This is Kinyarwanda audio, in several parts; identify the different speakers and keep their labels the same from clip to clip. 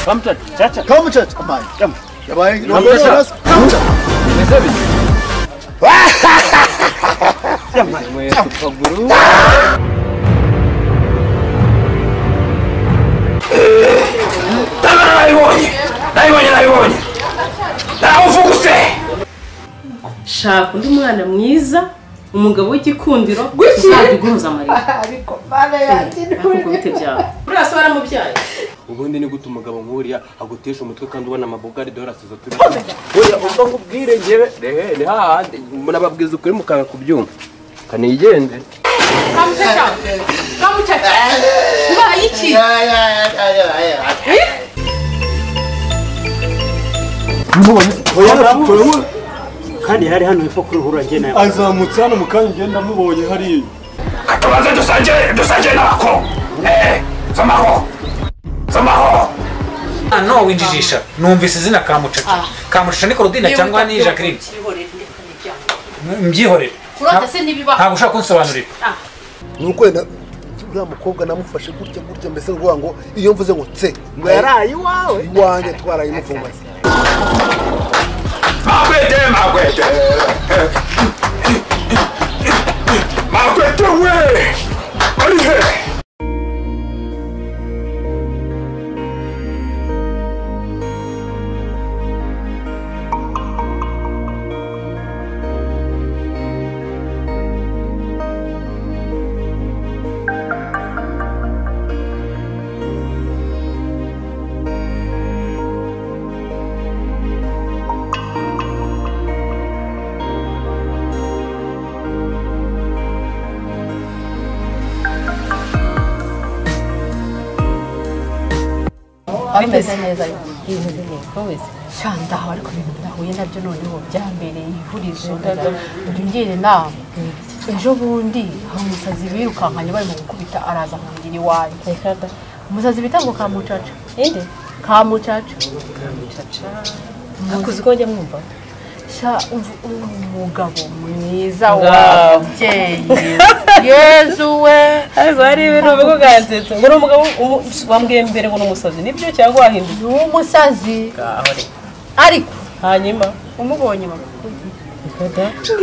Speaker 1: Kamucaca.
Speaker 2: Kamucaca. Amaye. Yabaye kamucaca.
Speaker 3: Nabibonye. Nawuvuguse.
Speaker 4: Shaka undi mwana mwiza, umugabo w'igikundiro, uzajya uguhoza amarira.
Speaker 5: Ariko mana yanjye
Speaker 4: ntabwo bite byawe. Uriya se waramubyaye.
Speaker 6: Ubundi ni gute umugabo nk'uriya agutesha umutwe kandi ubona amabogari dore asize turi.
Speaker 7: Oya ubwo nkubwire ngewe rehe ni hahandi murababwiza ukuri mukanga kubyumva. Kanigende.
Speaker 4: Kamucaca. Kamucaca. Ubaye iki?
Speaker 1: Kandi hari hano hepfo kuri ruhurura njye nawe.
Speaker 2: Azamutse hano mu kanya ngenda mubonye hariya.
Speaker 3: Katubanze dusangire n'abakuru. Somaho. Somaho.
Speaker 8: No winjijisha numvise izina Kamucaca. Kamucaca ni Claudine cyangwa ni Jacqueline? Mbyihorere.
Speaker 4: Kurota se nibiba.
Speaker 8: Ntabwo ushaka kunsobanurira.
Speaker 2: Nuko uriya mukobwa namufashe gutya gutya mbese ngo ngo iyo mvuze ngo tse
Speaker 7: ngo yaraye iwawe
Speaker 2: iwanjye twaraye imupfumbazi.
Speaker 3: Makwete. Makwete we. Ari he?
Speaker 4: Bimeze neza bimeze neza shanda aho ariko ibintu nahuye nabyo noneho byambereye ihurizo ndongera inama ejo bundi hari umusazi birukankanye barimo gukubita araza nkungira iwanjye umusazi bita ngo Kamucaca. Inde? Kamucaca.
Speaker 9: Akuzi ko njya mwumva
Speaker 4: sha umugabo mwiza wabyeyi Yezu we
Speaker 9: ariko hari ibintu bikuganzitse ngo umugabo wambwiye mbere ngo n'umusazi nibyo cyangwa wahinduye
Speaker 4: n'umusazi ariko
Speaker 9: hanyuma
Speaker 4: umubonye mama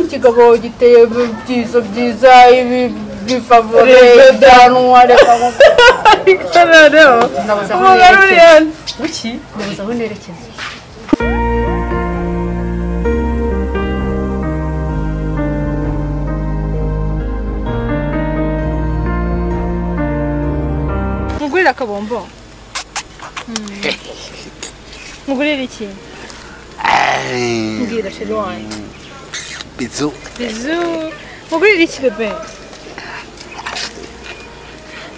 Speaker 4: ikigabo giteye byiza byiza ibi bifavore byanwa reka
Speaker 9: buki
Speaker 4: ndabuza aho nerekeza.
Speaker 10: Mugurira akabombo. Mugurira iki? Mbwira chéri wanjye.
Speaker 2: Bizu.
Speaker 10: Bizu. Mugurira iki bebe?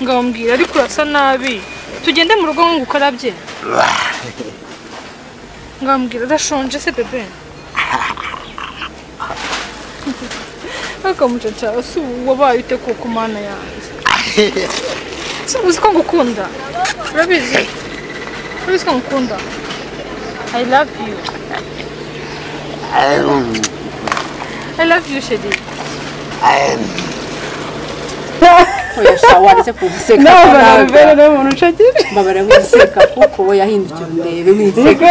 Speaker 10: Ngaho mbwira ariko urasa nabi. Tugende mu rugo ngo ukarabye. Ngaho mbwira urashonje se bebe? Ariko mucaca ese wabaye ute koko mana yanjye? Uzi ko ngukunda? Urabizi? Urabizi ko ngukunda? I love you. I love you, Shedi.
Speaker 4: Oya sha waretse kunseka.
Speaker 9: No, no, umuntu ucakira.
Speaker 4: Mbabara winseka kuko we yahindukiye ndebe winseka. Reka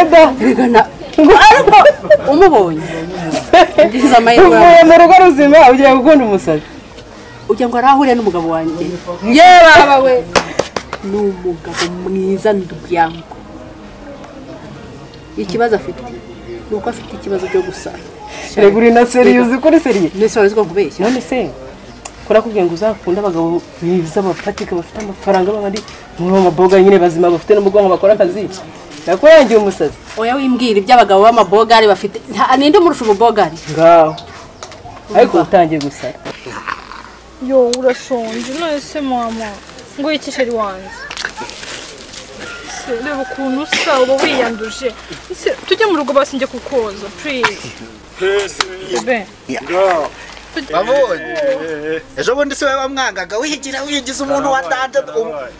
Speaker 4: ariko umubonye. Ngize amahirwe.
Speaker 9: Uvuye mu rugo ruzima ugiye gukunda umusazi.
Speaker 4: Ujya ngo arahure n'umugabo wanjye. Yewe we. Ni umugabo mwiza ndubyango. Ikibazo afite nuko afite ikibazo cyo gusara.
Speaker 9: Rega uri na serious kuri serious.
Speaker 4: Nese wari uziko nkubeshya.
Speaker 9: None se kurakubwiye ngo uzakunda abagabo biza bafatika bafite amafaranga babandi muri amaboga nyine bazima bafite n'umugongo bakora akazi. Nakurangiye umusazi.
Speaker 4: Oya wimbwira iby'abagabo b'amabogari bafite ninde umurusha ububogari?
Speaker 9: Ngaho. Ariko utangiye gusara.
Speaker 10: Yo urashonje none se mama ngo iki chéri wanjye. Reba ukuntu usa uba wiyanduje. Tujye mu rugo basi njye kukoza please. Bebe.
Speaker 5: Babonye ejo bundi se wamwangaga wihigira wigize umuntu wa danje,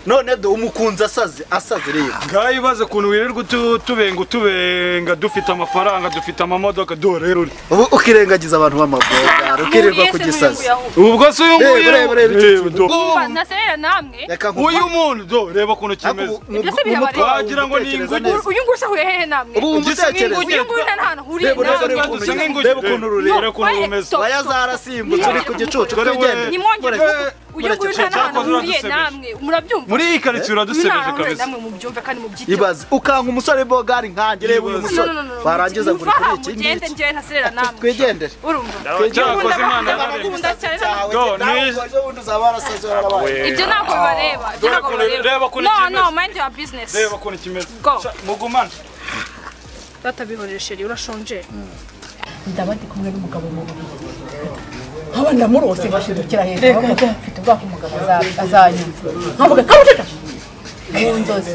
Speaker 5: none do umukunzi asaze asaze rero.
Speaker 11: Ngaho ibaze ukuntu wirirwa utubenga utubenga, dufite amafaranga, dufite amamodoka, dore rero.
Speaker 5: Ubu ukirengagiza abantu b'amabogara, ukirirwa ku gisazi.
Speaker 11: Ubwo se uyu nguyu
Speaker 5: Reba, reba, reba iki
Speaker 10: Umva, ntaserera namwe.
Speaker 5: Reka
Speaker 11: uyu muntu, do reba ukuntu kimeze.
Speaker 10: Ibyo se birabareba?
Speaker 11: Wagira ngo ni inguge.
Speaker 10: Uyu nguyu se ahuriye hehe namwe?
Speaker 5: Ubu umutekereza.
Speaker 10: Uyu nguyu nta hantu ahuriye
Speaker 5: Reba, reba,
Speaker 10: namwe.
Speaker 5: reba ukuntu reba ukuntu rureba.
Speaker 11: Reba ukuntu rumeze.
Speaker 10: Stop,
Speaker 5: Waya
Speaker 10: stop.
Speaker 5: zarasimbutse uri ku gicucu,
Speaker 11: Dore we.
Speaker 5: twigendere.
Speaker 10: Nimwongere
Speaker 5: Mureke.
Speaker 10: uyu nguyu nta n'ahantu ahuriye namwe, murabyumva?
Speaker 11: Muri iyi karitsiye uradusebeje
Speaker 10: Nta hantu ahuriye
Speaker 11: kabisa.
Speaker 10: namwe, mubyumve kandi mubyiteho.
Speaker 5: Ibaze ukanka umusore bogari nkanjye, reba uyu musore.
Speaker 10: No, no, no, no.
Speaker 5: Warangiza ngo uri
Speaker 10: Muva
Speaker 5: kuri
Speaker 10: aha
Speaker 5: iki
Speaker 10: mugende,
Speaker 5: ngiki.
Speaker 10: njyewe ntaserera namwe.
Speaker 5: Twigendere.
Speaker 10: Urumva?
Speaker 11: Cyakoze Imana
Speaker 10: Ndabakunda cyane.
Speaker 11: Do,
Speaker 5: Nawe
Speaker 11: ni-
Speaker 5: ejo bundi uzaba warasaze warabaye.
Speaker 10: Ibyo ntabwo bibareba, ibyo
Speaker 11: Dore
Speaker 10: ntabwo
Speaker 11: ukuntu-
Speaker 10: bibareba.
Speaker 11: reba ukuntu
Speaker 10: No,
Speaker 11: kimeze.
Speaker 10: no, mind your business.
Speaker 11: Reba ukuntu kimeze.
Speaker 10: Go.
Speaker 11: Sha, mugumane.
Speaker 10: Batabihorere chéri, urashonje.
Speaker 4: Ndaba ndi kumwe n'umugabo mu buriri, nkaba ndamurose ngashidukira hejuru, nkavuga, mfite ubwako umugabo azanyumva, nkavuga kamucaca mu nzozi.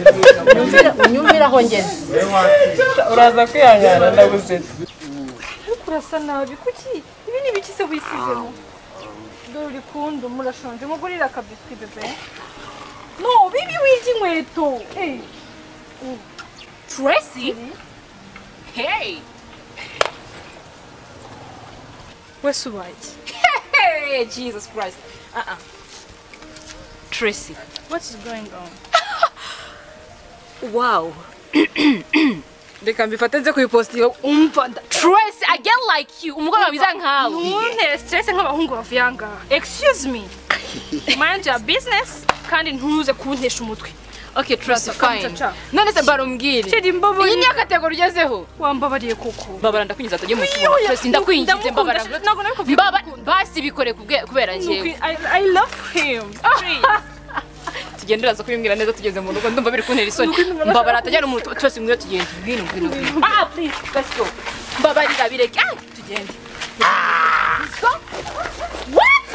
Speaker 4: Unyumvire aho ngeze.
Speaker 9: Uraza kwihangana, ndagusetsa.
Speaker 10: Ariko urasa nabi, kuki? Ibi ni ibiki se wisizemo? Dore uri kundu, murashonje, mugurira akabiswi bébé. No, bibi, wirya inkweto. Eh.
Speaker 12: Tracy? Hey!
Speaker 10: Wese ubaye iki?
Speaker 12: Hey, Jesus Christ. Uh-uh. Tracy.
Speaker 10: What is going on?
Speaker 12: Wow. Reka mbifate nze kuyipostinga, umva Tracy, I get like you. Umukobwa mwiza nkawe.
Speaker 10: Ntuntere stress nk'abahungu bavuye aha ngaha. Excuse me. Mind your business kandi ntuze kuntesha umutwe.
Speaker 12: Okay, Tracy, fine.
Speaker 10: Kamucaca.
Speaker 12: None se barumbwire.
Speaker 10: Chéri, mbabarira.
Speaker 12: Iyi niyo catégorie ugezeho.
Speaker 10: Wambabariye koko.
Speaker 12: Mbabara, ndakwinjiza tujye mu cyumba.
Speaker 10: Yoya,
Speaker 12: Tracy, ndakwinginze,
Speaker 10: ndamukunda,
Speaker 12: mbabara.
Speaker 10: ntabwo nabikubwiye.
Speaker 12: Mbaba basi bikore kubera njyewe.
Speaker 10: I love him. Please.
Speaker 12: Tugende, uraza kubimbwira neza tugeze mu rugo, ndumva biri kuntera isoni. Mbabara atajyana umuntu. Tracy, ngwino tugende. Ngwino, ngwino, ngwino. Ah, please, let's go. Mbabarira bireke. Ah, tugende. Let's go. What?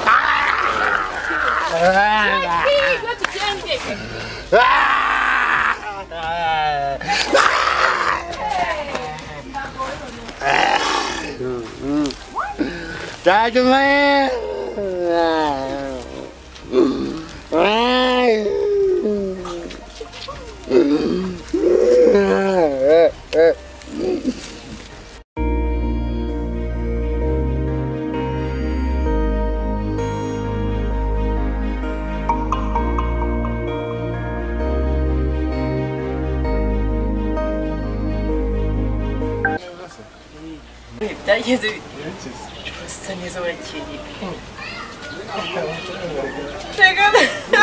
Speaker 12: Tracy, ngwino tugende.
Speaker 5: Daddy.
Speaker 9: Byageze urasa neza, urakeye.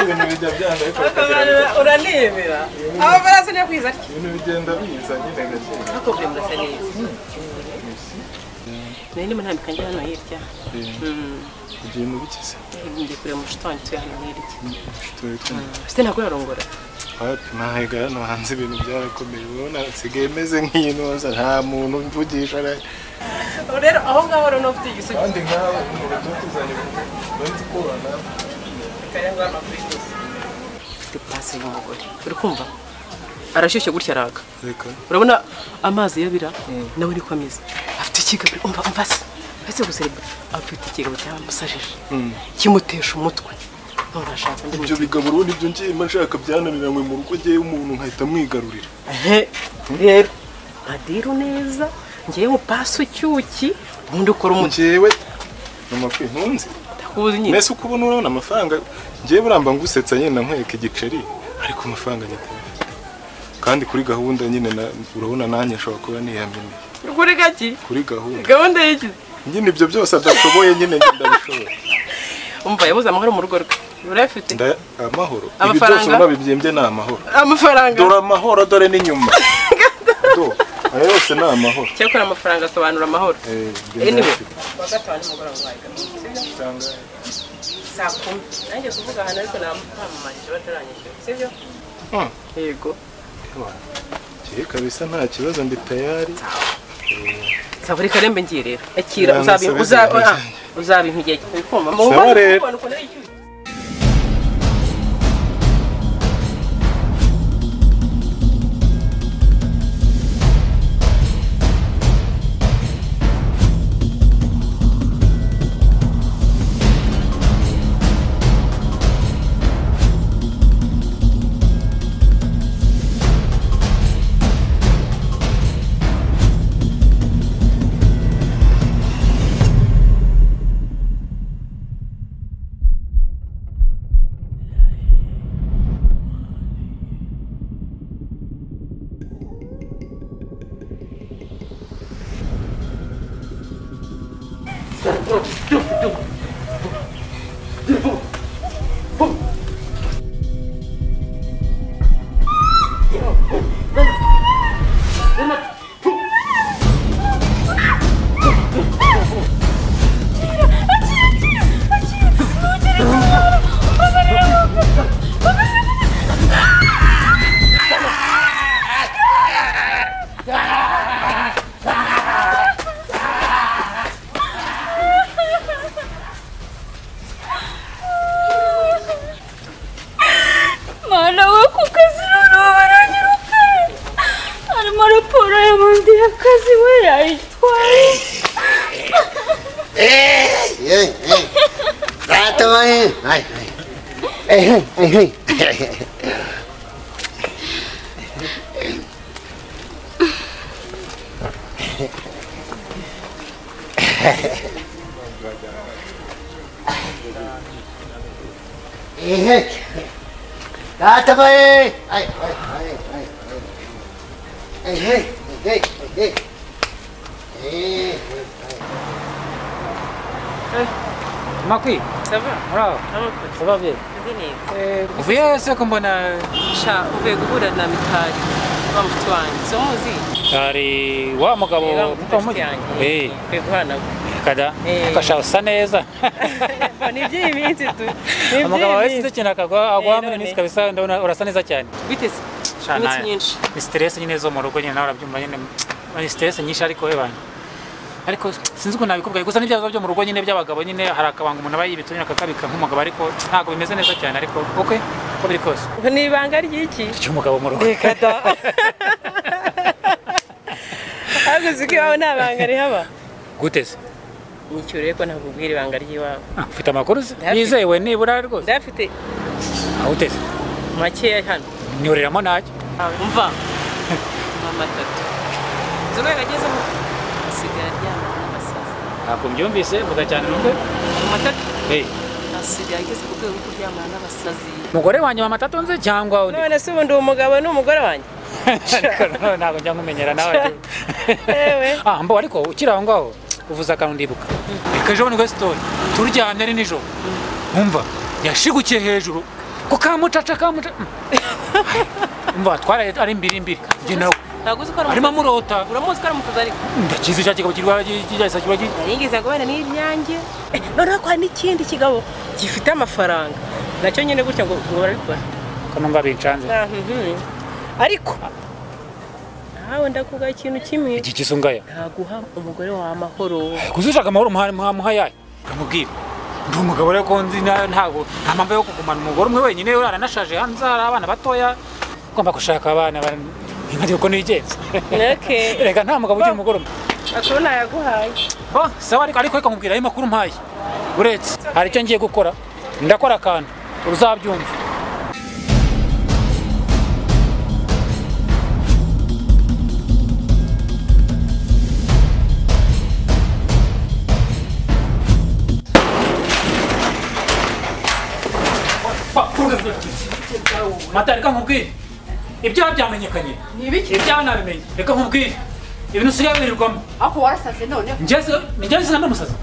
Speaker 13: Ibintu bijya byanga ariko bikagerageza.
Speaker 9: Uranebera amafaranga niyo kwiza atya.
Speaker 13: Ibintu bigenda biza nyine gake.
Speaker 9: Ariko buri murasa neza. Nari ndimo ntambika njya hano hirya.
Speaker 13: Ugiye mu biki se?
Speaker 9: Ngiye kureba umushuti wanjye utuye hano hirya.
Speaker 13: Inshuti yawe yitwa nde?
Speaker 9: Ufite ntabwo urarongora?
Speaker 13: Wapi, ntahiga hano hanze ibintu byarakomeye, ubona nsigaye meze nk'intuza, nta muntu mvugisha.
Speaker 9: Rero aho ngaho rero ufite igisubizo.
Speaker 13: Kandi nkawe umuntu tuzanye nzi ko nawe.
Speaker 9: Ufite pasi y'umugore, uri kumva arashyushye gutya, araka.
Speaker 13: Reka.
Speaker 9: Urabona amazi yabira nawe niko ameze, afite ikigabo, umva umva se ese guserebura, afite ikigabo cyamusajije kimutesha umutwe, none ashaka undi.
Speaker 13: Ibyo bigabo rero nibyo ngiye mba nshaka, byananiranywe mu rugo, ngewe umuntu nkahita mwigarurira.
Speaker 9: Ehe, rero nkadiru neza, ngewe mupasi ucyuki, ubundi ukora umuti.
Speaker 13: Ngewe mama kwe ntunzi.
Speaker 9: Ndakuzi nyine.
Speaker 13: Mbese uko ubona, urabona amafaranga ngewe buramba ngusetsa nyine nkwereka igiceri, ariko amafaranga nyine kandi kuri gahunda nyine urabona nanjye nshobora kuba niyaminiye.
Speaker 9: Kuri gaki?
Speaker 13: Kuri gahunda.
Speaker 9: Gahunda y'iki?
Speaker 13: Nyine ibyo byose adashoboye nyine njye ndabishoboye.
Speaker 9: Umva, yabuze amahoro mu rugo rwe, urayafite.
Speaker 13: Amahoro ibi
Speaker 9: Amafaranga?
Speaker 13: byose ubona bibyimbye ni amahoro.
Speaker 9: Amafaranga.
Speaker 13: Dore amahoro, dore n'inyuma, do aya yose ni amahoro.
Speaker 9: Cyakora amafaranga asobanura amahoro.
Speaker 13: Ibyo
Speaker 9: Anyway,
Speaker 13: ndayafite.
Speaker 9: kuwa gatanu nimugoroba nguhaye gahunda, sibyo? Saa 10 nanjye kuvuga ahantu, ariko namamaje bataranyishyura, sibyo? Yego.
Speaker 13: Kiye kabisa, nta kibazo, ndi tayari.
Speaker 9: Sawa, reka rembe ngiye rero. Akira.
Speaker 13: Ya,
Speaker 9: Uzabi
Speaker 13: nsabe
Speaker 9: uza
Speaker 13: ibintu.
Speaker 9: Uzabimpa igihe uri kumva.
Speaker 13: Sawa rero.
Speaker 8: Makwi,
Speaker 9: ça va?
Speaker 8: Bravo. Ça va bien. Uvuye se ko mbona
Speaker 9: sha uvuye guhura na Mitari wa mushiki wanjye so muzi
Speaker 8: Mitari wa mugabo
Speaker 9: muto eh uvuye guhura nawe
Speaker 8: kada kasha usa neza
Speaker 9: ni by'iyi minsi tu
Speaker 8: umugabo wawe sinzi ikintu akagwa agwa muri minsi kabisa ndabona urasa neza cyane
Speaker 9: biteze iminsi nyinshi
Speaker 8: ni stress nyine zo mu rugo nyine nawe urabyumva nyine ni stress nyinshi ariko we bana ariko sinzi ukuntu nabikubwiye gusa n'ibyazo byo mu rugo nyine by'abagabo nyine hari akabanga umuntu aba yibitse nyine akakabika nk'umugabo ariko ntabwo bimeze neza cyane ariko okay uko biri kose
Speaker 9: ni ibanga ry'iki
Speaker 8: ry'umugabo mu rugo
Speaker 9: reka da ahubwo uzi ko iwawe nta banga rihaba
Speaker 8: gute se
Speaker 9: nicyo rero ko ntakubwira ibanga ry'iwawe
Speaker 8: ufite amakuru se yizewe nibura rwose
Speaker 9: ndayafite
Speaker 8: aho uteze
Speaker 9: makeya hano
Speaker 8: nyoreramo ntacyo
Speaker 9: umva mama tatu inzoga yagezemo asigaye aryamana n'abasazi
Speaker 8: ntabwo mbyumvise vuga cyane numve
Speaker 9: matatu asigaye ageze ku rwego rwo kuryamana n'abasazi
Speaker 8: umugore wanjye mama tatu nzi cyangwa undi
Speaker 9: none se ubundi uwo mugabo ni umugore wanjye
Speaker 8: ntabwo njya nkumenyera nawe mbo ariko ukiri aho ngaho uvuze akantu ndibuka reka ejo bundi story turyamye ari nijoro umva yashigukiye hejuru ko kamucaca kamucaca umva twaraye ari mbiri mbiri njye nawe arimo amurota
Speaker 9: uramuzi ko ari umusazi ariko
Speaker 8: ndakizi cya kigabo kirwara kijyasa kiba
Speaker 9: narigeze kubana n'ibyanjye noneho ko hari n'ikindi kigabo gifite amafaranga nacyo nyine gutya ngo barabikora
Speaker 8: ko numva bincanze
Speaker 9: ariko nawe ndakuga ikintu kimwe
Speaker 8: iki kisungaya
Speaker 9: ntaguha umugore wawe amahoro
Speaker 8: gusa ushaka amahoro muha yayo ukamubwira ndi umugabo rero ko nzi ntabwo nta mpamvu yo kugumana umugore umwe wenyine aranashaje hanze hari abana batoya ugomba gushaka abana nkagira uko nigenza reka nta mugabo ugira umugore umwe
Speaker 9: akuru nayaguhaye
Speaker 8: sawa ariko reka nkubwira ayo makuru mpaye uretse hari icyo ngiye gukora ndakora akantu uzabyumva Mata reka nkubwire ibyaha byamenyekanye ibyaha nabimenye reka nkubwire ibintu usigaye wirirwamo
Speaker 4: ariko warasaze noneho
Speaker 8: njye sinzi n'umusazi